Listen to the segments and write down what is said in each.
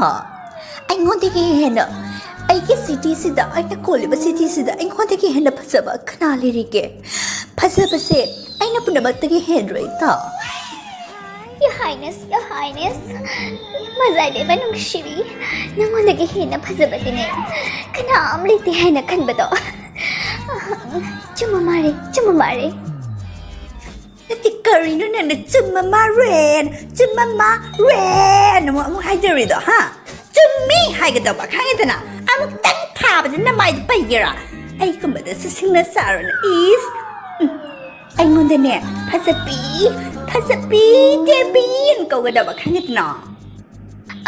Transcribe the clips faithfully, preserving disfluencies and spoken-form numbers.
ꯑꯩꯉꯣꯟꯗꯒꯤ ꯍꯦꯟꯅ, ꯑꯩꯒꯤ ꯁꯤꯇꯤꯁꯤꯗ, ꯑꯩꯅ ꯀꯣꯜꯂꯤꯕ ꯁꯤꯇꯤꯁꯤꯗ ꯑꯩꯉꯣꯟꯗꯒꯤ ꯍꯦꯟꯅ ꯐꯖꯕ ꯀꯅꯥ ꯂꯩꯔꯤꯒꯦ? ꯐꯖꯕꯁꯦ ꯑꯩꯅ ꯄꯨꯝꯅꯃꯛꯇꯒꯤ ꯍꯦꯟꯔꯣꯏ, ꯏꯇꯥ꯫ Your Highness, Your Highness, ꯃꯖꯥꯏꯕꯦꯝꯃ ꯅꯨꯡꯁꯤꯕꯤ, ꯅꯉꯣꯟꯗꯒꯤ ꯍꯦꯟꯅ ꯐꯖꯕꯗꯤꯅꯦ ꯀꯅꯥꯝ ꯂꯩꯇꯦ ꯍꯥꯏꯅ ꯈꯟꯕꯗꯣ꯫ ꯆꯨꯝꯕ ꯃꯥꯜꯂꯦ, ꯆꯨꯝꯕ ꯃꯥꯜꯂꯦ꯫ ꯅꯠꯇꯦ, ꯀꯔꯤꯅꯣ ꯅꯪꯅ "ꯆꯨꯝꯃ ꯃꯥꯔꯦꯟ, ꯆꯨꯝꯃ ꯃꯥꯔꯦꯟ" ꯑꯃꯨꯛ, ꯑꯃꯨꯛ ꯍꯥꯏꯗꯧꯔꯤꯗꯣ, ꯍꯥ? ꯆꯨꯝꯃꯤ ꯍꯥꯏꯒꯗꯧꯕ, ꯈꯪꯉꯦꯗꯅ? ꯑꯃꯨꯛꯇꯪ ꯊꯥꯕꯗ ꯅꯃꯥꯏꯗ ꯄꯩꯒꯦꯔꯥ? ꯑꯩꯒꯨꯝꯕꯗꯁꯨ ꯁꯤꯡꯅ ꯆꯥꯔꯨꯅꯨ, ꯏꯁ! ꯎꯝ, ꯑꯩꯉꯣꯟꯗꯅꯦ ꯐꯖꯕꯤ, ꯐꯖꯕꯤ ꯗꯦꯕꯤꯅ ꯀꯧꯒꯗꯕ, ꯈꯪꯉꯦꯗꯅ?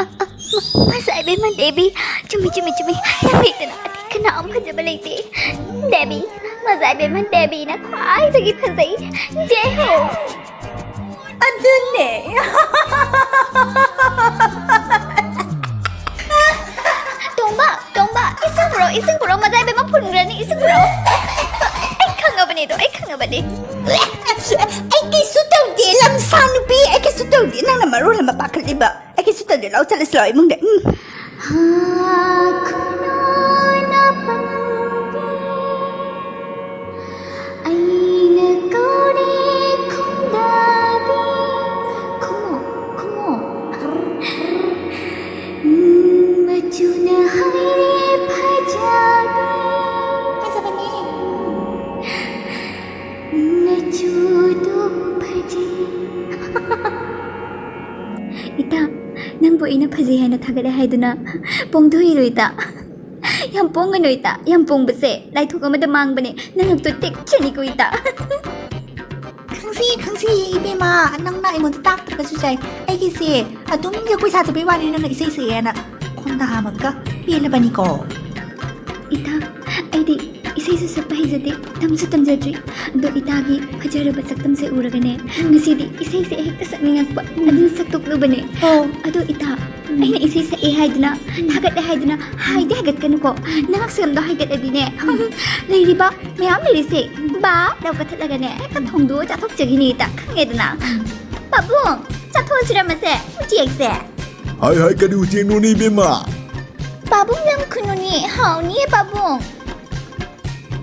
ꯑ, ꯑ, ꯃ-, ꯃꯖꯥ ꯏꯕꯦꯝꯃ ꯗꯦꯕꯤ, ꯆꯨꯝꯃꯤ, ꯆꯨꯝꯃꯤ, ꯆꯨꯝꯃꯤ, ꯅꯪ ꯂꯩꯇꯅ ꯑꯇꯩ ꯀꯅꯥ ꯑꯃ ꯐꯖꯕ ꯂꯩꯇꯦ꯫ ꯗꯦꯕꯤ, ꯃꯖꯥ ꯏꯕꯦꯝꯃ ꯗꯦꯕꯤꯅ ꯈ꯭ꯋꯥꯏꯗꯒꯤ ꯐꯖꯩ꯫ ꯖꯦ ꯍꯣ꯫ ꯑꯗꯨꯅꯦ꯫ ꯇꯣꯝꯕ, ꯇꯣꯝꯕ, ꯏꯁꯤꯡ ꯄꯨꯔꯛꯑꯣ, ꯏꯁꯤꯡ ꯄꯨꯔꯛꯑꯣ, ꯃꯖꯥ ꯏꯕꯦꯝꯃ ꯐꯨꯟꯈ꯭ꯔꯅꯤ, ꯏꯁꯤꯡ ꯄꯨꯔꯛꯑꯣ꯫ ꯑꯩ ꯈꯪꯉꯕꯅꯦ ꯑꯗꯣ, ꯑꯩ ꯈꯪꯉꯕꯅꯦ꯫ ꯑꯩ ꯀꯩꯁꯨ ꯇꯧꯗꯦ, ꯂꯝꯁꯥ ꯅꯨꯄꯤ, ꯑꯩ ꯀꯩꯁꯨ ꯇꯧꯗꯦ, ꯅꯪꯅ ꯃꯔꯣꯜ ꯑꯃ ꯄꯥꯈꯠꯂꯤꯕ꯫ ꯑꯩ ꯀꯩꯁꯨ ꯇꯧꯗꯦ, ꯂꯥꯛꯑꯣ ꯆꯠꯂꯁꯤ ꯂꯥꯛꯑꯣ ꯏꯃꯨꯡꯗ꯫ ꯎꯝ꯫ ꯍꯥ, ꯈꯨꯅꯨꯅ ꯄꯟꯕꯤ, ꯑꯩꯅ ꯀꯧꯔꯦ ꯈꯨꯝꯗꯕꯤ꯫ ꯈꯨꯝꯃꯣ, ꯈꯨꯝꯃꯣ꯫ ꯎꯝ, ꯃꯆꯨꯅ ꯍꯥꯏꯔꯦ ꯐꯖꯕꯤ꯫ ꯐꯖꯕꯅꯦ꯫ ꯃꯆꯨꯗꯨ ꯐꯖꯩ꯫ ꯏꯇꯥ, ꯅꯪꯕꯨ ꯑꯩꯅ ꯐꯖꯩ ꯍꯥꯏꯅ ꯊꯥꯒꯠꯂꯦ ꯍꯥꯏꯗꯨꯅ ꯄꯣꯡꯊꯣꯛꯏꯔꯣ ꯏꯇꯥ? ꯌꯥꯝ ꯄꯣꯡꯒꯅꯨ ꯏꯇꯥ, ꯌꯥꯝ ꯄꯣꯡꯕꯁꯦ ꯂꯥꯏꯊꯣꯛ ꯑꯃꯗ ꯃꯥꯡꯕꯅꯦ, ꯅꯉꯛꯇꯣ ꯇꯦꯛꯆꯅꯤꯀꯣ ꯏꯇꯥ꯫ ꯈꯪꯖꯩ, ꯈꯪꯖꯩ ꯏꯕꯦꯝꯃ, ꯅꯪꯅ ꯑꯩꯉꯣꯟꯗ ꯇꯥꯛꯇ꯭ꯔꯒꯁꯨ ꯌꯥꯏ꯫ ꯑꯩꯒꯤꯁꯦ ꯑꯗꯨꯝ ꯖꯒꯣꯏ ꯁꯥꯖꯕꯩ ꯋꯥꯅꯤ, ꯅꯪꯅ ꯏꯁꯩ ꯁꯛꯑꯦꯅ ꯈꯣꯟꯗꯥꯃꯛꯀ ꯄꯦꯜꯂꯕꯅꯤꯀꯣ꯫ ꯏꯇꯥ, ꯑꯩꯗꯤ ꯏꯁꯩꯁꯨ ꯁꯛꯄ ꯍꯩꯖꯗꯦ, ꯇꯝꯁꯨ ꯇꯝꯖꯗ꯭ꯔꯤ꯫ ꯑꯗꯣ ꯏꯇꯥꯒꯤ ꯐꯖꯔꯕ ꯁꯛꯇꯝꯁꯦ ꯎꯔꯒꯅꯦ, ꯎꯝ꯫ ꯉꯁꯤꯗꯤ ꯏꯁꯩꯁꯦ ꯍꯦꯛꯇ ꯁꯛꯅꯤꯡꯉꯛꯄ, ꯎꯝ꯫ ꯑꯗꯨꯅ ꯁꯛꯇꯣꯛꯂꯨꯕꯅꯦ꯫ ꯑꯣ꯫ ꯑꯗꯣ ꯏꯇꯥ, ꯎꯝ꯫ ꯑꯩꯅ ꯏꯁꯩ ꯁꯛꯑꯦ ꯍꯥꯏꯗꯨꯅ, ꯎꯝ꯫ ꯊꯥꯒꯠꯂꯦ ꯍꯥꯏꯗꯨꯅ ꯍꯥꯏꯗꯤ ꯍꯥꯏꯒꯠꯀꯅꯨꯀꯣ꯫ ꯎꯝ꯫ ꯅꯉꯛꯁꯝꯗꯣ ꯍꯥꯏꯒꯠꯂꯗꯤꯅꯦ, ꯎꯝ꯫ ꯂꯩꯔꯤꯕ ꯃꯌꯥꯝ ꯂꯩꯔꯤꯁꯦ, ꯎꯝ꯫ ꯕꯥ ꯂꯧ ꯀꯠꯊꯠꯂꯒꯅꯦ, ꯍꯦꯛꯇ ꯊꯣꯡꯗꯣꯛꯑ ꯆꯥꯊꯣꯛꯆꯈꯤꯅꯤ ꯏꯇꯥ, ꯈꯪꯉꯦꯗꯅ꯫ ꯎꯝ꯫ ꯄꯥꯕꯨꯡ, ꯆꯥꯊꯣꯛꯑꯁꯤꯔ ꯃꯁꯦ? ꯎꯆꯦꯛꯁꯦ꯫ ꯍꯥꯏ ꯍꯥꯏ, ꯀꯔꯤ ꯎꯆꯦꯛꯅꯣꯅꯦ ꯏꯕꯦꯝꯃ? ꯄꯥꯕꯨꯡ ꯂꯝ ꯈꯨꯅꯨꯅꯤ, ꯍꯥꯎꯅꯤꯌꯦ ꯄꯥꯕꯨꯡ꯫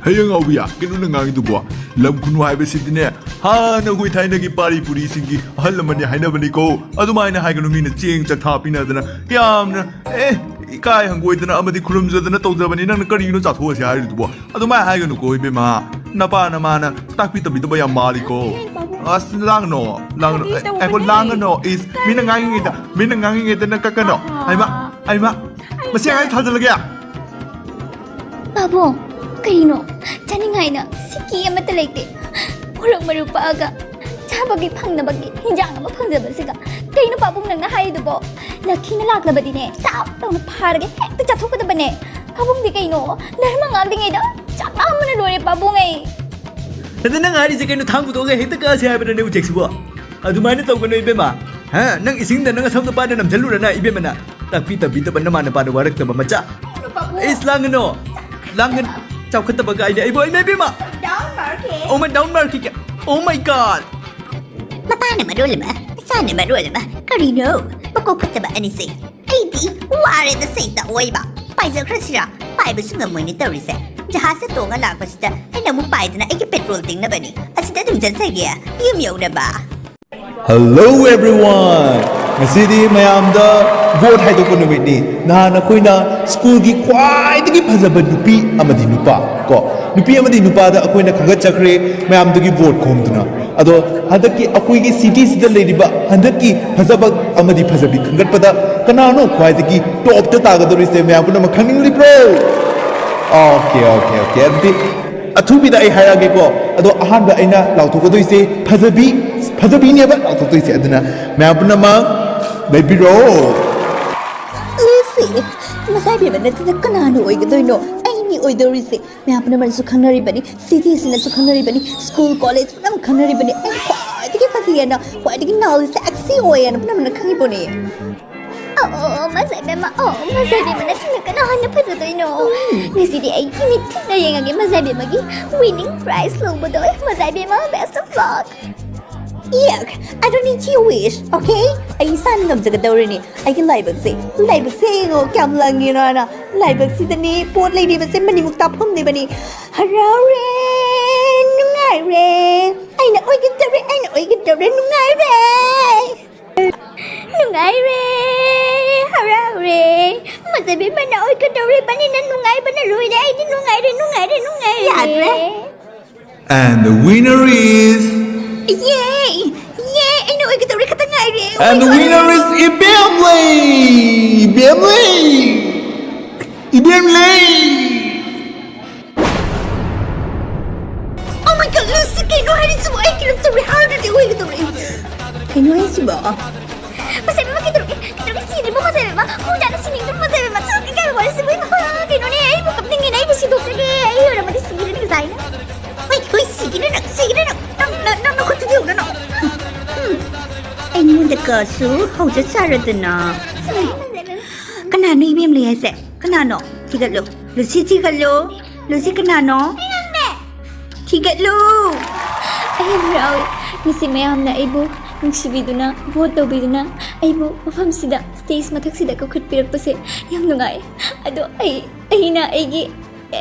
ꯍꯌꯦꯡ ꯍꯥꯎꯕꯤꯌꯥ, ꯀꯩꯅꯣ ꯅꯪ ꯉꯥꯡꯉꯤꯗꯨꯕꯣ? ꯂꯝ ꯈꯨꯅꯨ ꯍꯥꯏꯕꯁꯤꯗꯤꯅꯦ, ꯍꯥꯟꯅ ꯑꯩꯈꯣꯏ ꯊꯥꯏꯅꯒꯤ ꯄꯥꯔꯤ ꯄꯨꯔꯤꯁꯤꯡꯒꯤ ꯑꯍꯜ ꯂꯃꯟꯅ ꯍꯥꯏꯅꯕꯅꯤꯀꯣ꯫ ꯑꯗꯨꯃꯥꯏꯅ ꯍꯥꯏꯒꯅꯨ, ꯃꯤꯅ ꯆꯦꯡ ꯆꯥꯛꯊꯥ ꯄꯤꯅꯗꯅ, ꯌꯥꯝꯅ, ꯑꯦ, ꯏꯀꯥꯏ ꯍꯪꯒꯣꯏꯗꯅ ꯑꯃꯗꯤ ꯈꯨꯔꯨꯝꯖꯗꯅ ꯇꯧꯖꯕꯅꯤ꯫ ꯅꯪꯅ ꯀꯔꯤꯒꯤꯅꯣ ꯆꯥꯊꯣꯛꯑꯁꯤ ꯍꯥꯏꯔꯤꯗꯨꯕꯣ? ꯑꯗꯨꯃꯥꯏꯅ ꯍꯥꯏꯒꯅꯨꯀꯣ ꯏꯕꯦꯝꯃ, ꯅꯄꯥ ꯅꯃꯥꯅ ꯇꯥꯛꯄꯤ ꯇꯝꯕꯤꯗꯕ ꯌꯥꯝ ꯃꯥꯜꯂꯤꯀꯣ꯫ ꯑꯁ, ꯂꯥꯡꯒꯅꯣ, ꯂꯥꯡꯒꯅꯣ꯫ ꯀꯔꯤ ꯑꯦ, ꯉꯥꯏꯈꯣ, ꯇꯧꯕꯅꯦ? ꯂꯥꯡꯒꯅꯣ꯫ ꯏꯁ, ꯃꯤꯅ ꯉꯥꯡꯉꯤꯉꯩꯗ, ꯃꯤꯅ ꯉꯥꯡꯉꯤꯉꯩꯗ ꯅꯪ ꯀꯛꯀꯅꯣ꯫ ꯑꯍꯥ꯫ ꯍꯩꯃꯥ, ꯍꯩꯃꯥ, ꯃꯁꯤ ꯑꯉꯥꯡꯁꯦ ꯊꯥꯖꯤꯜꯂꯒꯦ꯫ ꯄꯥꯕꯨꯡ, ꯀꯔꯤꯅꯣ? ꯆꯥꯅꯤꯡꯉꯥꯏꯅ ꯁꯤꯀꯤ ꯑꯃꯠꯇ ꯂꯩꯇꯦ꯫ ꯃꯣꯔꯣꯛ ꯃꯔꯨ ꯄꯛꯑꯒ ꯆꯥꯕꯒꯤ ꯐꯪꯅꯕꯒꯤ ꯍꯤꯟꯖꯥꯡ ꯑꯃ ꯐꯪꯖꯕꯁꯤꯒ꯫ ꯀꯩꯅꯣ ꯄꯥꯕꯨꯡ ꯅꯪꯅ ꯍꯥꯏꯔꯤꯗꯨꯕꯣ? ꯂꯛꯈꯤꯅ ꯂꯥꯛꯂꯕꯗꯤꯅꯦ, ꯇꯥꯞ ꯇꯧꯅ ꯐꯥꯔꯒ ꯍꯦꯛꯇ ꯆꯥꯊꯣꯛꯀꯗꯕꯅꯦ꯫ ꯄꯥꯕꯨꯡꯗꯤ ꯀꯩꯅꯣ, ꯙꯔꯃ ꯉꯥꯛꯂꯤꯉꯩꯗ ꯆꯥꯛ ꯂꯥꯝꯕꯅ ꯂꯣꯏꯔꯦ ꯄꯥꯕꯨꯡ ꯑꯩ꯫ ꯑꯗ ꯅꯪ ꯍꯥꯏꯔꯤꯁꯦ ꯀꯩꯅꯣ? ꯊꯥꯡ ꯄꯨꯊꯣꯛꯑꯒ ꯍꯦꯛꯇ ꯀꯛꯑꯁꯦ ꯍꯥꯏꯕ꯭ꯔꯅꯦ ꯎꯆꯦꯛꯁꯤꯕꯣ? ꯑꯗꯨꯃꯥꯏꯅ ꯇꯧꯒꯅꯨ ꯏꯕꯦꯝꯃ꯫ ꯍꯥ? ꯅꯪ ꯏꯁꯤꯡꯗ ꯅꯪ ꯑꯁꯝꯗ ꯄꯥꯏꯅ ꯅꯝꯁꯤꯜꯂꯨꯔꯅ ꯏꯕꯦꯝꯃꯅ? ꯇꯥꯛꯄꯤ ꯇꯝꯕꯤꯗꯕ ꯅꯃꯥ ꯅꯄꯥꯗ ꯋꯥꯔꯛꯇꯕ ꯃꯆꯥ꯫ ꯄꯥꯕꯨꯡ꯫ ꯏꯁ, ꯂꯥꯡꯒꯅꯣ, ꯂꯥꯡꯒꯅꯣ꯫ ꯆꯥꯎꯈꯠꯇꯕ ꯀꯥꯏꯅ ꯑꯩꯕꯨ, ꯏꯃꯥ ꯏꯕꯦꯝꯃ! Down market. Oh my, down market. Oh my God. ꯃꯄꯥꯅ ꯃꯔꯣꯜ ꯑꯃ, ꯃꯆꯥꯅ ꯃꯔꯣꯜ ꯑꯃ꯫ ꯀꯔꯤꯅꯣ? ꯃꯀꯣꯛ ꯐꯠꯇꯕ ꯑꯅꯤꯁꯦ꯫ ꯑꯩꯗꯤ ꯋꯥꯔꯦꯗ ꯁꯩꯇ ꯑꯣꯏꯕ꯫ ꯄꯥꯏꯖꯈ꯭ꯔꯁꯤꯔꯥ? ꯄꯥꯏꯕꯁꯨ ꯉꯝꯃꯣꯏꯅꯦ ꯇꯧꯔꯤꯁꯦ꯫ ꯖꯍꯥꯖꯇ ꯇꯣꯡꯉ ꯂꯥꯛꯄꯁꯤꯗ ꯑꯩꯅ ꯑꯃꯨꯛ ꯄꯥꯏꯗꯅ ꯑꯩꯒꯤ ꯄꯦꯇ꯭ꯔꯣꯜ ꯇꯤꯡꯅꯕꯅꯤ꯫ ꯑꯁꯤꯗ ꯑꯗꯨꯝ ꯆꯠꯆꯒꯦ, ꯌꯨꯝ ꯌꯧꯅꯕ꯫ Hello everyone! ꯉꯁꯤꯗꯤ ꯃꯌꯥꯝꯗ ꯚꯣꯠ ꯍꯥꯏꯗꯣꯛꯄ ꯅꯨꯃꯤꯠꯅꯤ꯫ ꯅꯍꯥꯟ ꯑꯩꯈꯣꯏꯅ ꯁ꯭ꯀꯨꯜꯒꯤ ꯈ꯭ꯋꯥꯏꯗꯒꯤ ꯐꯖꯕ ꯅꯨꯄꯤ ꯑꯃꯗꯤ ꯅꯨꯄꯥ ꯀꯣ, ꯅꯨꯄꯤ ꯑꯃꯗꯤ ꯅꯨꯄꯥꯗ ꯑꯩꯈꯣꯏꯅ ꯈꯟꯒꯠꯆꯈ꯭ꯔꯦ ꯃꯌꯥꯝꯗꯒꯤ ꯚꯣꯠ ꯈꯣꯝꯗꯨꯅ꯫ ꯑꯗꯣ ꯍꯟꯗꯛꯀꯤ ꯑꯩꯈꯣꯏꯒꯤ ꯁꯤꯇꯤꯁꯤꯗ ꯂꯩꯔꯤꯕ ꯍꯟꯗꯛꯀꯤ ꯐꯖꯕ ꯑꯃꯗꯤ ꯐꯖꯕꯤ ꯈꯟꯒꯠꯄꯗ ꯀꯅꯥꯅꯣ ꯈ꯭ꯋꯥꯏꯗꯒꯤ ꯇꯣꯞꯇ ꯇꯥꯒꯗꯧꯔꯤꯁꯦ ꯃꯌꯥꯝ ꯄꯨꯝꯅꯃꯛ ꯈꯪꯅꯤꯡꯂꯤꯕ꯭ꯔꯣ? Okay, okay, okay. ꯑꯗꯨꯗꯤ ꯑꯊꯨꯕꯤꯗ ꯑꯩ ꯍꯥꯏꯔꯛꯑꯒꯦꯀꯣ꯫ ꯑꯗꯣ ꯑꯍꯥꯟꯕ ꯑꯩꯅ ꯂꯥꯎꯊꯣꯛꯀꯗꯣꯏꯁꯦ ꯐꯖꯕꯤ, ꯐꯖꯕꯤꯅꯦꯕ ꯂꯥꯎꯊꯣꯛꯇꯣꯏꯁꯦ꯫ ꯑꯗꯨꯅ ꯃꯌꯥꯝ ꯄꯨꯝꯅꯃꯛ ꯂꯩꯕꯤꯔꯣ꯫ ꯂꯨꯁꯤ, ꯃꯁꯥꯏꯕꯦꯝꯃ ꯅꯠꯇꯅ ꯀꯅꯥꯅ ꯑꯣꯏꯒꯗꯣꯏꯅꯣ? ꯑꯩꯅꯤ ꯑꯣꯏꯗꯧꯔꯤꯁꯦ꯫ ꯃꯌꯥꯝ ꯄꯨꯝꯅꯃꯛꯅꯁꯨ ꯈꯪꯅꯔꯤꯕꯅꯤ, ꯁꯤꯇꯤꯁꯤꯅꯁꯨ ꯈꯪꯅꯔꯤꯕꯅꯤ, ꯁ꯭ꯀꯨꯜ ꯀꯣꯂꯦꯖ ꯄꯨꯝꯅꯃꯛ ꯈꯪꯅꯔꯤꯕꯅꯤ꯫ ꯑꯩ ꯈ꯭ꯋꯥꯏꯗꯒꯤ ꯐꯖꯩꯑꯅ, ꯈ꯭ꯋꯥꯏꯗꯒꯤ ꯅꯥꯎ ꯁꯦꯛꯁꯤ ꯑꯣꯏꯌꯦꯅ ꯄꯨꯝꯅꯃꯛꯅ ꯈꯪꯉꯤꯕꯣꯅꯦ꯫ ꯑꯣ, ꯃꯁꯥꯏꯕꯦꯝꯃ, ꯑꯣ, ꯃꯁꯥꯏꯕꯦꯝꯃ ꯅꯠꯇꯅ ꯀꯅꯥ ꯍꯥꯟꯅ ꯐꯖꯗꯣꯏꯅꯣ? ꯉꯁꯤꯗꯤ ꯑꯩꯒꯤ ꯃꯤꯠ ꯊꯤꯅ ꯌꯦꯡꯉꯒꯦ ꯃꯁꯥꯏꯕꯦꯝꯃꯒꯤ winning prize ꯂꯧꯕꯗꯣ꯫ ꯃꯁꯥꯏꯕꯦꯝꯃ, best of luck꯫ Yuck, I don't need your wish, okay? ꯑꯩ ꯏꯁꯥꯅ ꯉꯝꯖꯒꯗꯧꯔꯤꯅꯤ꯫ ꯑꯩꯒꯤ ꯂꯥꯏꯕꯛꯁꯦ, ꯂꯥꯏꯕꯛꯁꯦ ꯌꯦꯡꯉꯣ, ꯀꯌꯥꯝ ꯂꯪꯉꯤꯅꯣ ꯍꯥꯏꯅ꯫ ꯂꯥꯏꯕꯛꯁꯤꯗꯅꯤ ꯄꯣꯠ ꯂꯩꯔꯤꯕꯁꯦ ꯃꯅꯤꯃꯨꯛꯇ ꯐꯝꯂꯤꯕꯅꯤ꯫ ꯍꯔꯥꯎꯔꯦ, ꯅꯨꯡꯉꯥꯏꯔꯦ, ꯑꯩꯅ ꯑꯣꯏꯒꯗꯧꯔꯦ, ꯑꯩꯅ ꯑꯣꯏꯒꯗꯧꯔꯦ, ꯅꯨꯡꯉꯥꯏꯔꯦ꯫ ꯅꯨꯡꯉꯥꯏꯔꯦ, ꯍꯔꯥꯎꯔꯦ꯫ ꯃꯆꯦꯕꯤ ꯃꯅꯥ ꯑꯣꯏꯒꯗꯧꯔꯤꯕꯅꯤꯅ ꯅꯨꯡꯉꯥꯏꯕꯅ ꯂꯣꯏꯔꯦ꯫ ꯑꯩꯗꯤ ꯅꯨꯡꯉꯥꯏꯔꯦ, ꯅꯨꯡꯉꯥꯏꯔꯦ, ꯅꯨꯡꯉꯥꯏꯔꯦ꯫ ꯌꯥꯗ꯭ꯔꯦ꯫ And the winner is Yay! Yay! ꯑꯩꯅ ꯑꯣꯏꯒꯗꯧꯔꯦ ꯈꯛꯇ ꯉꯥꯏꯔꯦ꯫ And the winner is ꯏꯕꯦꯝꯂꯩ! ꯏꯕꯦꯝꯂꯩ! ꯏꯕꯦꯝꯂꯩ! Oh my God, Lucy, ꯀꯩꯅꯣ ꯍꯥꯏꯔꯤꯁꯤꯕꯣ? ꯑꯩ ꯀꯩꯅꯣꯝ ꯇꯧꯔꯦ ꯍꯥꯏꯔꯒꯗꯤ ꯑꯣꯏꯒꯗꯧꯔꯦ꯫ ꯀꯩꯅꯣ ꯍꯥꯏꯁꯤꯕꯣ? ꯃꯁꯦꯕꯦꯝꯃ, ꯀꯩꯗꯧꯔꯒꯦ? ꯀꯩꯗꯧꯔꯒꯦ? ꯁꯤꯗ꯭ꯔꯤꯕꯣ ꯃꯁꯦꯕꯦꯝꯃ? ꯈꯣꯡꯖꯥꯅ ꯁꯤꯅꯤꯡꯗ꯭ꯔꯣ ꯃꯁꯦꯕꯦꯝꯃ? ꯁꯨꯛ ꯏꯀꯥꯏꯕ ꯋꯥꯔꯤꯁꯤꯕꯨ, ꯏꯃꯥ! ꯀꯩꯅꯣꯅꯦ, ꯑꯩꯕꯨ ꯀꯞꯅꯤꯡꯉꯤꯅꯦ, ꯑꯩꯕꯨ ꯁꯤꯗꯣꯛꯆꯒꯦ, ꯑꯩ ꯑꯣꯏꯔꯝꯃꯗꯤ ꯁꯤꯔꯅꯤ ꯉꯁꯥꯏꯅ꯫ ꯍꯣꯏ, ꯍꯣꯏ, ꯁꯤꯒꯤꯅꯨ ꯅꯪ, ꯁꯤꯒꯤꯅꯨ ꯅꯪ꯫ ꯅꯪ, ꯅꯪ, ꯅꯪ ꯈꯨꯠꯇꯨꯗꯤ ꯌꯦꯡꯉꯨ ꯅꯪ꯫ ꯎꯝ, ꯑꯩꯉꯣꯟꯗ ꯀꯁꯨ ꯍꯧꯖ ꯁꯥꯔꯗꯅ꯫ ꯀꯅꯥꯅꯣ ꯏꯕꯦꯝꯂꯩ ꯍꯥꯏꯁꯦ? ꯀꯅꯥꯅꯣ? ꯊꯤꯒꯠꯂꯨ꯫ ꯂꯨꯁꯤ ꯊꯤꯒꯠꯂꯨ꯫ ꯂꯨꯁꯤ ꯀꯅꯥꯅꯣ? ꯊꯤꯒꯠꯂꯨ꯫ ꯑꯩ ꯌꯥꯝ ꯍꯔꯥꯎꯏ꯫ ꯉꯁꯤ ꯃꯌꯥꯝꯅ ꯑꯩꯕꯨ ꯅꯨꯡꯁꯤꯕꯤꯗꯨꯅ, ꯚꯣꯠ ꯇꯧꯕꯤꯗꯨꯅ ꯑꯩꯕꯨ ꯃꯐꯝꯁꯤꯗ, ꯁ꯭ꯇꯦꯖ ꯃꯊꯛꯁꯤꯗ ꯀꯧꯈꯠꯄꯤꯔꯛꯄꯁꯦ ꯌꯥꯝ ꯅꯨꯡꯉꯥꯏ꯫ ꯑꯗꯣ ꯑꯩ, ꯑꯩꯅ ꯑꯩꯒꯤ,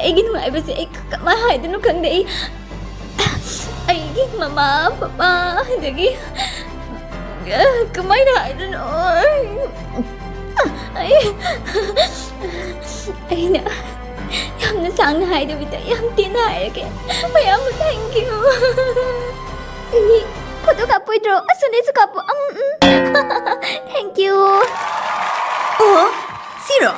ꯑꯩꯒꯤ ꯅꯨꯡꯉꯥꯏꯕꯁꯦ ꯑꯩ ꯀꯃꯥꯏ ꯍꯥꯏꯗꯣꯏꯅꯣ ꯈꯪꯗꯦ꯫ ꯑꯩ, ꯑꯩꯒꯤ ꯃꯃꯥ, ꯄꯄꯥ, ꯑꯗꯒꯤ ꯀꯃꯥꯏꯅ ꯍꯥꯏꯗꯣꯏꯅꯣ? ꯑꯩ, ꯑꯩꯅ ꯌꯥꯝꯅ ꯁꯥꯡꯅ ꯍꯥꯏꯗꯕꯤꯗ ꯌꯥꯝ ꯇꯦꯟꯅ ꯍꯥꯏꯔꯒꯦ꯫ ꯃꯌꯥꯝꯕꯨ thank you꯫ ꯑꯩ ꯐꯣꯇꯣ ꯀꯥꯞꯄꯣꯏꯗ꯭ꯔꯣ? ꯑꯁꯣꯝꯗꯩꯁꯨ ꯀꯥꯞꯄꯣ꯫ ꯎꯝ, ꯎꯝ꯫ Thank you꯫ ꯑꯣ, ꯁꯤꯔꯣ?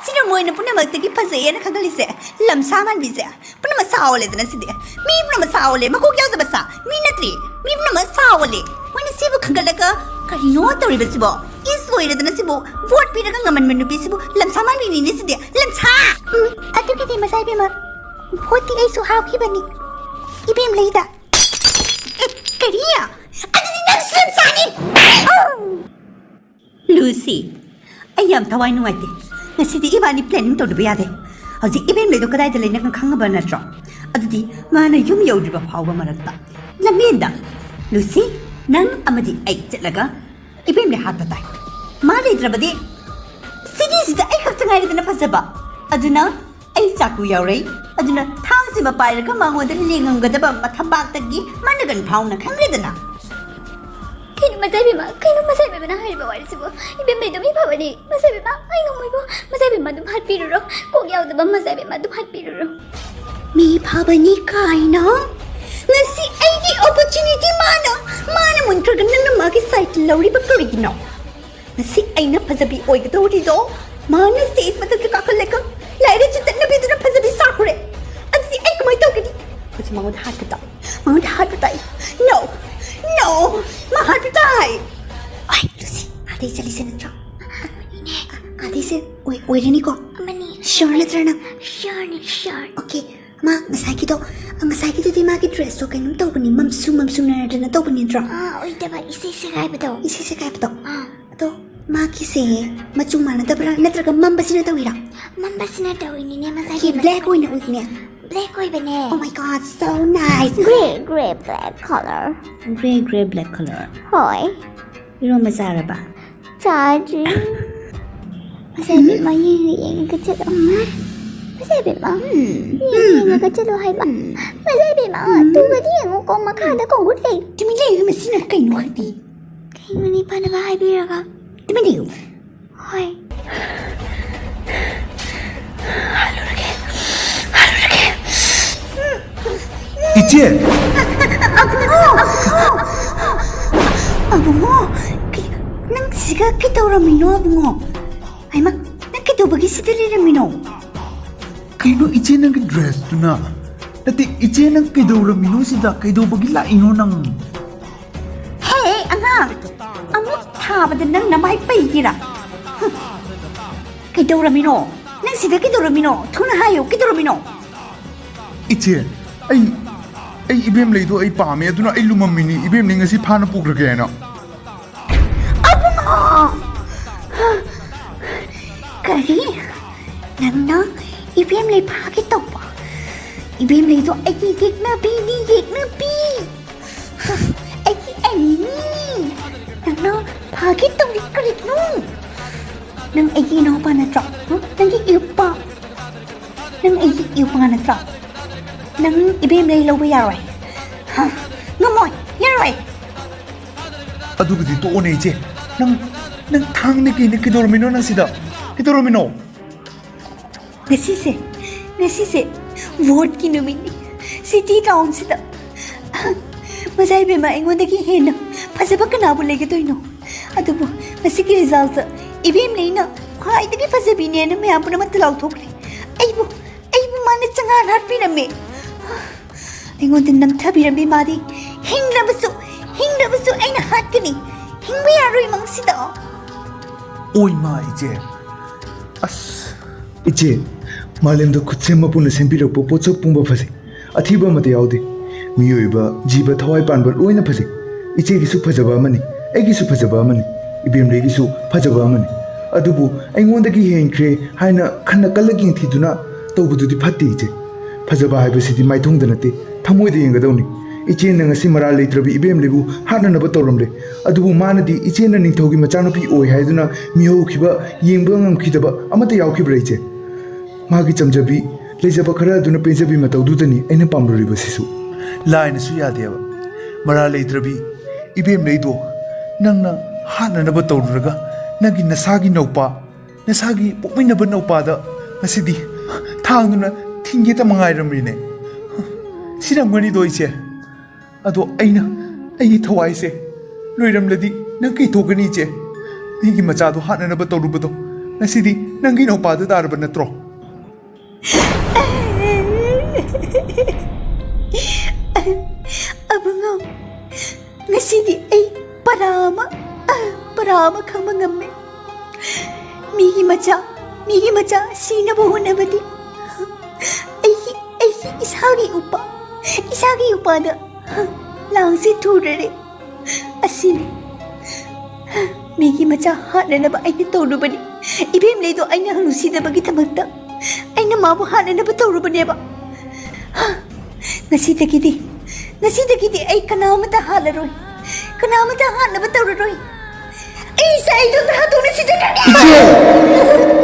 ꯁꯤꯔꯣ ꯃꯣꯏꯅ ꯄꯨꯝꯅꯃꯛꯇꯒꯤ ꯐꯖꯩꯌꯦꯅ ꯈꯟꯒꯠꯂꯤꯁꯦ? ꯂꯝꯁꯥ ꯃꯥꯟꯕꯤꯁꯦ꯫ ꯄꯨꯝꯅꯃꯛ ꯁꯥ ꯑꯣꯜꯂꯦꯗꯅ ꯁꯤꯗꯤ꯫ ꯃꯤ ꯄꯨꯝꯅꯃꯛ ꯁꯥ ꯑꯣꯜꯂꯦ꯫ ꯃꯀꯣꯛ ꯌꯥꯎꯗꯕ ꯁꯥ꯫ ꯃꯤ ꯅꯠꯇ꯭ꯔꯤ꯫ ꯃꯤ ꯄꯨꯝꯅꯃꯛ ꯁꯥ ꯑꯣꯜꯂꯦ꯫ ꯃꯣꯏꯅ ꯁꯤꯕꯨ ꯈꯟꯒꯠꯂꯒ ꯀꯔꯤꯅꯣ ꯇꯧꯔꯤꯕꯁꯤꯕꯣ? ꯏꯁ, ꯂꯣꯏꯔꯦꯗꯅ ꯁꯤꯕꯨ꯫ ꯚꯣꯠ ꯄꯤꯔꯒ ꯉꯝꯍꯟꯕ ꯅꯨꯄꯤꯁꯤꯕꯨ ꯂꯝꯁꯥ ꯃꯥꯟꯕꯤꯅꯤꯅꯦ ꯁꯤꯗꯤ꯫ ꯂꯝꯁꯥ! ꯎꯝ, ꯑꯗꯨꯒꯤꯗꯤ ꯃꯆꯥ ꯏꯕꯦꯝꯃ, ꯚꯣꯠꯇꯤ ꯑꯩꯁꯨ ꯍꯥꯞꯈꯤꯕꯅꯤ꯫ ꯏꯕꯦꯝꯂꯩꯗ꯫ ꯑꯦ, ꯀꯔꯤ? ꯑꯗꯨꯗꯤ ꯅꯪꯁꯨ ꯂꯝꯁꯥꯅꯤ! ꯂꯨꯁꯤ, ꯑꯩ ꯌꯥꯝ ꯊꯋꯥꯏ ꯅꯨꯡꯉꯥꯏꯇꯦ꯫ ꯉꯁꯤꯗꯤ ꯏꯕꯥꯅꯤ planning ꯇꯧꯗꯕ ꯌꯥꯗꯦ꯫ ꯍꯧꯖꯤꯛ ꯏꯕꯦꯝꯂꯩꯗꯣ ꯀꯗꯥꯏꯗ ꯂꯩ ꯅꯪ ꯈꯪꯉꯕ ꯅꯠꯇ꯭ꯔꯣ? ꯑꯗꯨꯗꯤ ꯃꯥꯅ ꯌꯨꯝ ꯌꯧꯗ꯭ꯔꯤꯕ ꯐꯥꯎꯕ ꯃꯔꯛꯇ ꯂꯝꯕꯦꯟꯗ꯫ ꯂꯨꯁꯤ, ꯅꯪ ꯑꯃꯗꯤ ꯑꯩ ꯆꯠꯂꯒ ꯏꯕꯦꯝꯂꯤ ꯍꯥꯠꯄ ꯇꯥꯏ꯫ ꯃꯥ ꯂꯩꯇ꯭ꯔꯕꯗꯤ ꯁꯤꯇꯤꯁꯤꯗ ꯑꯩ ꯈꯛꯇ ꯉꯥꯏꯔꯦꯗꯅ ꯐꯖꯕ꯫ ꯑꯗꯨꯅ ꯑꯩ ꯆꯥꯛꯀꯨ ꯌꯥꯎꯔꯩ꯫ ꯑꯗꯨꯅ ꯊꯥꯡꯁꯤꯃ ꯄꯥꯏꯔꯒ ꯃꯉꯣꯟꯗ ꯂꯦꯡꯉꯝꯒꯗꯕ ꯃꯊꯕꯥꯛꯇꯒꯤ ꯃꯅꯒꯟ ꯐꯥꯎꯅ ꯈꯪꯂꯦꯗꯅ꯫ ꯀꯩꯅꯣ ꯃꯆꯥꯏꯕꯤꯃ? ꯀꯩꯅꯣ ꯃꯆꯥꯏꯕꯤꯃꯅ ꯍꯥꯏꯔꯤꯕ ꯋꯥꯔꯤꯁꯤꯕꯨ? ꯏꯕꯦꯝꯂꯩꯗꯣ ꯃꯤ ꯐꯕꯅꯤ꯫ ꯃꯆꯥꯏꯕꯤꯃ, ꯑꯩ ꯉꯝꯃꯣꯏꯕꯣ꯫ ꯃꯆꯥꯏꯕꯤꯃ ꯑꯗꯨꯝ ꯍꯥꯠꯄꯤꯔꯨꯔꯣ꯫ ꯀꯣꯛ ꯌꯥꯎꯗꯕ ꯃꯆꯥꯏꯕꯤꯃ ꯑꯗꯨꯝ ꯍꯥꯠꯄꯤꯔꯨꯔꯣ꯫ ꯃꯤ ꯐꯕꯅꯤ ꯀꯥꯏꯅ? ꯉꯁꯤ ꯑꯩꯒꯤ opportunity ꯃꯥꯅ, ꯃꯥꯅ ꯃꯨꯟꯈ꯭ꯔꯒ ꯅꯪꯅ ꯃꯥꯒꯤ side ꯂꯧꯔꯤꯕ ꯀꯔꯤꯒꯤꯅꯣ? ꯉꯁꯤ ꯑꯩꯅ ꯐꯖꯕꯤ ꯑꯣꯏꯒꯗꯧꯔꯤꯗꯣ ꯃꯥꯅ stage ꯃꯊꯛꯇ ꯀꯥꯈꯠꯂꯒ ꯂꯥꯏꯔꯩ ꯆꯤꯟꯇꯠꯅꯕꯤꯗꯨꯅ ꯐꯖꯕꯤ ꯁꯥꯈ꯭ꯔꯦ꯫ ꯑꯗꯨꯗꯤ ꯑꯩ ꯀꯃꯥꯏ ꯇꯧꯒꯅꯤ? ꯍꯧꯖꯤꯛ ꯃꯉꯣꯟꯗ ꯍꯥꯠꯄ ꯇꯥꯏ꯫ ꯃꯉꯣꯟꯗ ꯍꯥꯠꯄ ꯇꯥꯏ꯫ No! No! ꯃꯥ ꯍꯥꯠꯄ ꯇꯥꯏ! ꯑꯩ ꯂꯨꯁꯤ, ꯑꯥꯗꯩ ꯆꯠꯂꯤꯁꯦ ꯅꯠꯇ꯭ꯔꯣ? ꯑꯥꯗꯩꯁꯦ ꯑꯣꯏ-, ꯑꯣꯏꯔꯅꯤꯀꯣ? ꯑꯃꯅꯤ꯫ Sure ꯅꯠꯇ꯭ꯔꯥ ꯅꯪ? Sureꯅꯤ, sure꯫ Okay꯫ ꯃꯥ ꯉꯁꯥꯏꯒꯤꯗꯣ, ꯉꯁꯥꯏꯒꯤꯗꯨꯗꯤ ꯃꯥꯒꯤ dressꯇꯣ ꯀꯩꯅꯣꯝ ꯇꯧꯕꯅꯤ, ꯃꯝꯁꯨ ꯃꯝꯁꯨꯅꯔꯗꯅ ꯇꯧꯕꯅꯤ ꯅꯠꯇ꯭ꯔꯣ? ꯑꯥ, ꯑꯣꯏꯗꯕ, ꯏꯁꯩ ꯁꯦꯒꯥꯏꯕꯗꯣ꯫ ꯏꯁꯩ ꯁꯦꯒꯥꯏꯕꯗꯣ? ꯑꯥ꯫ ꯑꯗꯣ ꯃꯥꯒꯤꯁꯦ ꯃꯆꯨ ꯃꯥꯟꯅꯗꯕ꯭ꯔꯥ ꯅꯠꯇ꯭ꯔꯒ ꯃꯝꯕꯁꯤꯅ ꯇꯧꯔꯤꯔꯥ? ꯃꯝꯕꯁꯤꯅ ꯇꯧꯔꯤꯅꯤꯅꯦ, ꯃꯁꯥꯒꯤ ꯁꯤ black ꯑꯣꯏꯅ ꯎꯏꯅꯦ꯫ Black ꯑꯣꯏꯕꯅꯦ꯫ Oh my God, so nice. Grey, grey, black color. Grey, grey, black color. ꯍꯣꯏ꯫ ꯏꯔꯣꯝꯕ ꯆꯥꯔꯕ? ꯆꯥꯗ꯭ꯔꯤ꯫ ꯃꯁꯥꯏꯕꯦꯝꯃ, ꯌꯦꯡꯉ ꯌꯦꯡꯉꯒ ꯆꯠꯂꯣ꯫ ꯃꯁꯥꯏꯕꯦꯝꯃ, ꯎꯝ꯫ ꯌꯦꯡꯉ ꯌꯦꯡꯉꯒ ꯆꯠꯂꯣ ꯍꯥꯏꯕ꯫ ꯎꯝ꯫ ꯃꯁꯥꯏꯕꯦꯝꯃ, ꯎꯝ꯫ ꯇꯨꯒꯗꯤ ꯌꯦꯡꯉꯨꯀꯣ, ꯃꯈꯥꯗ ꯈꯣꯡꯒꯨꯠ ꯂꯩ꯫ ꯇꯨꯃꯤꯟ ꯂꯩꯌꯨ, ꯃꯁꯤꯅ ꯀꯩꯅꯣ ꯈꯪꯗꯦ꯫ ꯀꯩꯅꯣꯅꯦ, ꯐꯅꯕ ꯍꯥꯏꯕꯤꯔꯒ꯫ ꯇꯨꯃꯤꯟ ꯂꯩꯌꯨ꯫ ꯍꯣꯏ꯫ ꯍꯜꯂꯨꯔꯒꯦ꯫ ꯍꯜꯂꯨꯔꯒꯦ꯫ ꯏꯆꯦ! ꯑꯕꯨꯡꯉꯣ! ꯑꯕꯨꯡꯉꯣ! ꯀꯩ-, ꯅꯪ ꯁꯤꯒ ꯀꯩꯗꯧꯔꯝꯃꯤꯅꯣ, ꯑꯕꯨꯡꯉꯣ? ꯍꯩꯃꯥ, ꯅꯪ ꯀꯩꯗꯧꯕꯒꯤ ꯁꯤꯗ ꯂꯩꯔꯝꯃꯤꯅꯣ? ꯀꯩꯅꯣ ꯏꯆꯦ, ꯅꯪꯒꯤ dressꯇꯨꯅ? ꯅꯠꯇꯦ, ꯏꯆꯦ, ꯅꯪ ꯀꯩꯗꯧꯔꯝꯃꯤꯅꯣ ꯁꯤꯗ? ꯀꯩꯗꯧꯕꯒꯤ ꯂꯥꯛꯏꯅꯣ ꯅꯪ? ꯍꯦ, ꯑꯉꯥꯡ! ꯑꯃꯨꯛ ꯊꯥꯕꯗ ꯅꯪ ꯅꯃꯥꯏ ꯄꯩꯒꯦꯔꯥ? ꯍꯨꯝ꯫ ꯀꯩꯗꯧꯔꯝꯃꯤꯅꯣ? ꯅꯪ ꯁꯤꯗ ꯀꯩꯗꯧꯔꯝꯃꯤꯅꯣ? ꯊꯨꯅ ꯍꯥꯏꯌꯨ, ꯀꯩꯗꯧꯔꯝꯃꯤꯅꯣ? ꯏꯆꯦ, ꯑꯩ, ꯑꯩ ꯏꯕꯦꯝꯂꯩꯗꯣ ꯑꯩ ꯄꯥꯝꯃꯦ, ꯑꯗꯨꯅ ꯑꯩ ꯂꯨꯃꯝꯃꯤꯅꯤ, ꯏꯕꯦꯝꯂꯩ ꯉꯁꯤ ꯐꯥꯅ ꯄꯨꯈ꯭ꯔꯒꯦ ꯍꯥꯏꯅ꯫ ꯑꯕꯨꯡꯉꯣ! ꯀꯔꯤ? ꯅꯪꯅ ꯏꯕꯦꯝꯂꯩ ꯐꯥꯒꯦ ꯇꯧꯕ? ꯏꯕꯦꯝꯂꯩꯗꯣ ꯑꯩꯒꯤ ꯌꯦꯛꯅꯕꯤꯅꯤ, ꯌꯦꯛꯅꯕꯤ! ꯑꯩꯒꯤ ꯑꯅꯤ ꯅꯪ ꯑꯩꯒꯤ ꯏꯅꯥꯎꯄꯥ ꯅꯠꯇ꯭ꯔꯣ? ꯍ? ꯅꯪꯒꯤ ꯏꯎꯄꯥ? ꯅꯪ ꯑꯩꯒꯤ ꯏꯎꯄꯥ ꯅꯠꯇ꯭ꯔꯣ? ꯅꯪ ꯏꯕꯦꯝꯂꯩ ꯂꯧꯕ ꯌꯥꯔꯣꯏ꯫ ꯍ? ꯉꯝꯃꯣꯏ, ꯌꯥꯔꯣꯏ꯫ ꯑꯗꯨꯒꯗꯤ ꯇꯣꯛꯑꯣꯅꯦ, ꯏꯆꯦ꯫ ꯅꯪ, ꯅꯪ ꯊꯥꯡꯅ ꯀꯩꯅ ꯀꯩꯗꯧꯔꯝꯃꯤꯅꯣ ꯅꯪ ꯁꯤꯗ? ꯀꯩꯗꯧꯔꯝꯃꯤꯅꯣ? ꯉꯁꯤꯁꯦ, ꯉꯁꯤꯁꯦ ꯚꯣꯠꯀꯤ ꯅꯨꯃꯤꯠꯅꯤ꯫ ꯁꯤꯇꯤ ꯇꯥꯎꯟꯁꯤꯗ ꯃꯖꯥ ꯏꯕꯦꯝꯃ ꯑꯩꯉꯣꯟꯗꯒꯤ ꯍꯦꯟꯅ ꯐꯖꯕ ꯀꯅꯥꯕꯨ ꯂꯩꯒꯗꯣꯏꯅꯣ? ꯑꯗꯨꯕꯨ ꯉꯁꯤꯒꯤ ꯔꯤꯖꯜꯇ ꯏꯕꯦꯝꯂꯩꯅ ꯈ꯭ꯋꯥꯏꯗꯒꯤ ꯐꯖꯕꯤꯅꯦꯅ ꯃꯌꯥꯝ ꯄꯨꯝꯅꯃꯛꯇ ꯂꯥꯎꯊꯣꯛꯈ꯭ꯔꯦ꯫ ꯑꯩꯕꯨ, ꯑꯩꯕꯨ ꯃꯥꯅ ꯆꯪꯉꯥ ꯍꯥꯠꯄꯤꯔꯝꯃꯦ꯫ ꯑꯩꯉꯣꯟꯗ ꯅꯝꯊꯕꯤꯔꯝꯃꯤ ꯃꯥꯗꯤ꯫ ꯍꯤꯡꯂꯕꯁꯨ, ꯍꯤꯡꯂꯕꯁꯨ ꯑꯩꯅ ꯍꯥꯠꯀꯅꯤ꯫ ꯍꯤꯡꯕ ꯌꯥꯔꯣꯏ ꯃꯪꯁꯤꯗ꯫ ꯑꯣꯏ ꯃꯥ, ꯏꯆꯦ꯫ ꯑꯁ, ꯏꯆꯦ, ꯃꯥꯂꯦꯝꯗ ꯈꯨꯠꯁꯦꯝ ꯃꯄꯨꯅ ꯁꯦꯝꯕꯤꯔꯛꯄ ꯄꯣꯠꯁꯛ ꯄꯨꯝꯕ ꯐꯖꯩ꯫ ꯑꯊꯤꯕ ꯑꯃꯠꯇ ꯌꯥꯎꯗꯦ꯫ ꯃꯤꯑꯣꯏꯕ, ꯖꯤꯕ, ꯊꯋꯥꯏ ꯄꯥꯟꯕ ꯂꯣꯏꯅ ꯐꯖꯩ꯫ ꯏꯆꯦꯒꯤꯁꯨ ꯐꯖꯕ ꯑꯃꯅꯤ, ꯑꯩꯒꯤꯁꯨ ꯐꯖꯕ ꯑꯃꯅꯤ, ꯏꯕꯦꯝꯂꯩꯒꯤꯁꯨ ꯐꯖꯕ ꯑꯃꯅꯤ꯫ ꯑꯗꯨꯕꯨ ꯑꯩꯉꯣꯟꯗꯒꯤ ꯍꯦꯟꯈ꯭ꯔꯦ ꯍꯥꯏꯅ ꯈꯟꯅ ꯀꯜꯂ ꯌꯦꯡꯊꯤꯗꯨꯅ ꯇꯧꯕꯗꯨꯗꯤ ꯐꯠꯇꯦ, ꯏꯆꯦ꯫ ꯐꯖꯕ ꯍꯥꯏꯕꯁꯤꯗꯤ ꯃꯥꯏꯊꯣꯡꯗ ꯅꯠꯇꯦ, ꯊꯃꯣꯏꯗ ꯌꯦꯡꯒꯗꯧꯅꯤ꯫ ꯏꯆꯦꯅ ꯉꯁꯤ ꯃꯔꯥꯜ ꯂꯩꯇ꯭ꯔꯕꯤ ꯏꯕꯦꯝꯂꯩꯕꯨ ꯍꯥꯠꯅꯅꯕ ꯇꯧꯔꯝꯂꯦ꯫ ꯑꯗꯨꯕꯨ ꯃꯥꯅꯗꯤ ꯏꯆꯦꯅ ꯅꯤꯡꯊꯧꯒꯤ ꯃꯆꯥꯅꯨꯄꯤ ꯑꯣꯏ ꯍꯥꯏꯗꯨꯅ ꯃꯤꯍꯧꯈꯤꯕ ꯌꯦꯡꯕ ꯉꯝꯈꯤꯗꯕ ꯑꯃꯠꯇ ꯌꯥꯎꯈꯤꯕ꯭ꯔꯥ, ꯏꯆꯦ? ꯃꯥꯒꯤ ꯆꯝꯖꯕꯤ, ꯂꯩꯖꯕ ꯈꯔ ꯑꯗꯨꯅ ꯄꯦꯟꯖꯕꯤ ꯃꯇꯧꯗꯨꯗꯅꯤ ꯑꯩꯅ ꯄꯥꯝꯂꯨꯔꯤꯕꯁꯤꯁꯨ꯫ ꯂꯥꯏꯅꯁꯨ ꯌꯥꯗꯦꯕ꯫ ꯃꯔꯥꯜ ꯂꯩꯇ꯭ꯔꯕꯤ ꯏꯕꯦꯝꯂꯩꯗꯣ ꯅꯪꯅ ꯍꯥꯠꯅꯅꯕ ꯇꯧꯔꯨꯔꯒ, ꯅꯪꯒꯤ ꯅꯁꯥꯒꯤ ꯅꯧꯄꯥ, ꯅꯁꯥꯒꯤ ꯄꯣꯛꯃꯤꯟꯅꯕ ꯅꯧꯄꯥꯗ ꯉꯁꯤꯗꯤ ꯊꯥꯡꯗꯨꯅ ꯊꯤꯟꯒꯦꯇ ꯃꯉꯥꯏꯔꯝꯃꯤꯅꯦ꯫ ꯁꯤꯔꯝꯒꯅꯤꯗꯣ, ꯏꯆꯦ꯫ ꯑꯗꯣ ꯑꯩꯅ, ꯑꯩꯒꯤ ꯊꯋꯥꯏꯁꯦ ꯂꯣꯏꯔꯝꯂꯗꯤ ꯅꯪ ꯀꯩ ꯊꯣꯛꯀꯅꯤ, ꯏꯆꯦ? ꯃꯤꯒꯤ ꯃꯆꯥꯗꯣ ꯍꯥꯠꯅꯅꯕ ꯇꯧꯔꯨꯕꯗꯣ ꯉꯁꯤꯗꯤ ꯅꯪꯒꯤ ꯅꯧꯄꯥꯗ ꯇꯥꯔꯕ ꯅꯠꯇ꯭ꯔꯣ? ꯑꯕꯨꯡꯉꯣ, ꯉꯁꯤꯗꯤ ꯑꯩ ꯄꯔꯥ ꯑꯃ, ꯄꯔꯥ ꯑꯃ ꯈꯪꯕ ꯉꯝꯃꯦ꯫ ꯃꯤꯒꯤ ꯃꯆꯥ, ꯃꯤꯒꯤ ꯃꯆꯥ ꯁꯤꯅꯕ ꯍꯣꯠꯅꯕꯗꯤ ꯑꯩꯒꯤ, ꯑꯩꯒꯤ ꯏꯁꯥꯒꯤ ꯎꯄꯥ, ꯏꯁꯥꯒꯤ ꯎꯄꯥꯗ ꯂꯥꯡꯁꯤ ꯊꯨꯔꯔꯦ꯫ ꯑꯁꯤꯅꯤ꯫ ꯃꯤꯒꯤ ꯃꯆꯥ ꯍꯥꯠꯅꯅꯕ ꯑꯩꯅ ꯇꯧꯔꯨꯕꯅꯤ꯫ ꯏꯕꯦꯝꯂꯩꯗꯣ ꯑꯩꯅ ꯅꯨꯡꯁꯤꯗꯕꯒꯤꯗꯃꯛꯇ ꯑꯩꯅ ꯃꯥꯕꯨ ꯍꯥꯠꯅꯅꯕ ꯇꯧꯔꯨꯕꯅꯦꯕ꯫ ꯉꯁꯤꯗꯒꯤꯗꯤ, ꯉꯁꯤꯗꯒꯤꯗꯤ ꯑꯩ ꯀꯅꯥ ꯑꯃꯠꯇ ꯍꯥꯠꯂꯔꯣꯏ, ꯀꯅꯥ ꯑꯃꯠꯇ ꯍꯥꯠꯅꯕ ꯇꯧꯔꯔꯣꯏ꯫ ꯑꯩ ꯁꯥꯏꯗꯣ ꯊꯥꯗꯣꯛꯅ ꯁꯤꯖꯈ꯭ꯔꯒꯦ꯫ ꯏꯆꯦ!